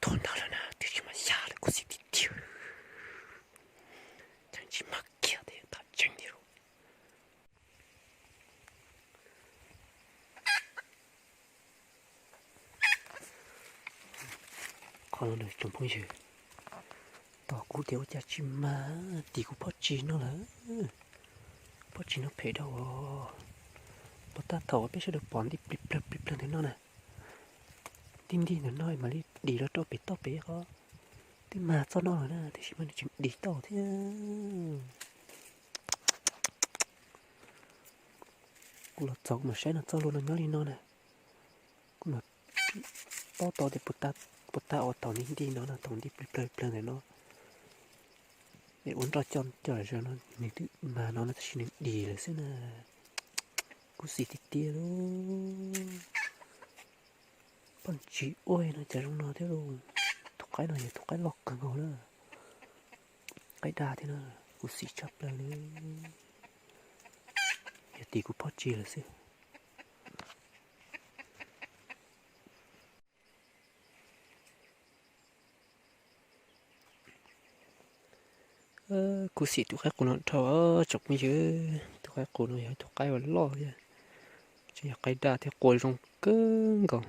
Tuag ntau lawm na, tiam sis mas ya lawm khuv xim tiag tiag. Tseem tsis mag kiag thiab, qab tseeb tiag lauj. Qhov no na tsoom phooj ywg, tos kuv tias ua cas tsis mag tim kuv pob tsi no lawm. Pob tsi no phem dhau os. Puas tab thaum peb sawv daws pom nti plig plawg plig plawg ntawm no na, nti nti ntawm no mam li dim los rau pem toj pem qhov, twb mag txoj no lawm na, tiam sis mas nws tseem dim tau thiab. Kuv los txog kuv mam saib no txoj hlua no nyob li no na. Kuv mam paub tau tias puas tag ua thaum nws nti no no, thaum nti plawg plawg plawg ntawm no es ua nroj coj coj los zaws no nws twb mag no no tab sis nws dim lawm xwb na. Khuv xim tiag tiag lauj. Poj ntsis ua no cas zoo no thiab lauj. Tus qaib no yog tus qaib loj kawg nkaus na. Qaib daj thiab na. Khuv xim tshaj plaws li. Yog tim kuv poj ntsis lawm xwb. Khuv xim tus qaib qus no dhau tsoom phooj ywg. Tus qaib qus no yog tus qaib uas loj thiab, tseem yog qaib daj thiab, qua zoo kawg nkaus,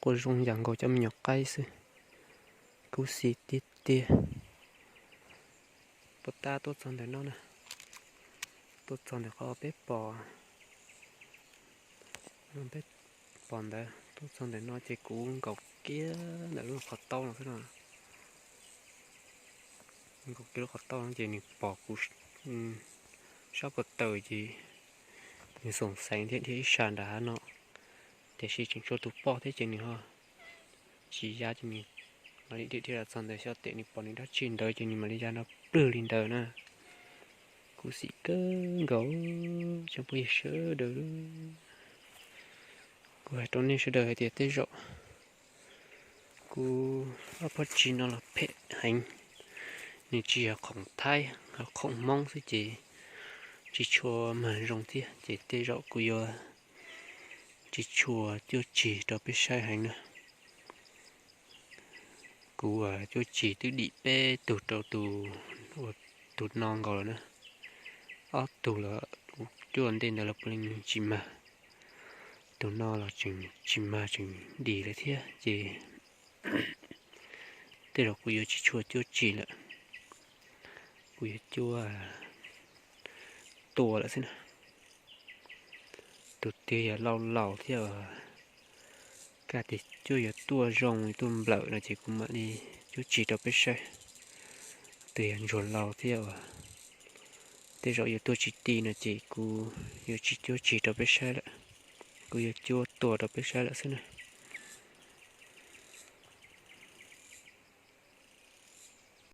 qua zoo yam nkaus cov me nyuam qaib xwb. Khuv xim tiag tiag. Puas tab tuaj txog ntawm no na, tuaj txog ntawm qhov peb pom, peb pom ntawd, tuaj txog ntawm no ces kuv nkaum kiag ntawm lub qhov taub no xwb no. Nkaum kiag lub qhov taub no ces nws pom kuv sab puag taws ces nws xoom xeev thiab dhia ib sab nram hav no, tiam sis tseem tshuav tus poj thiab ces nws ho tsis ya ces nws mam li dhia dhia los txog ntawm xyov tes nws pom nws dab tsi ntawd ces nws mam li ya nrov plwg li ntawd na. Khuv xim kawg nkaus tsoom phooj ywg sawv daws. Kuv hais rau nej sawv daws hais tias tej zaum kuv ob phooj ywg no los phem heev, nws tsis yog khoom Thaib, yog khoom Hmoob xwb ces tsis tshua mag zoo thiab ces tej zaum kuv yuav tsis tshua cuab tsis rau peb saib heev na. Kuv cuab tsis twb dim peb tug rau tus, tus no nkaus lawm na. Ob tug los kuv cuab ntej ntawd los puav leej tsis mag, tus no los tseem tsis mag tseem dim lawm thiab ces tej zaum kuv yuav tsis tshua cuab tsis lawm, kuv yuav cuab tua lawm xwb na. Tus twg yog laus laus thiab, kaj tias cuab yuav tuaj zoo tuaj nplawm no ces kuv mam li cuab tsis rau peb saib. Twg yog ntsuag laus thiab uas tej zaum yuav tuaj tsis ti no ces kuv yuav tsis cuab tsis rau peb saib lawm, kuv yuav cuab tua rau peb saib lawm xwb na.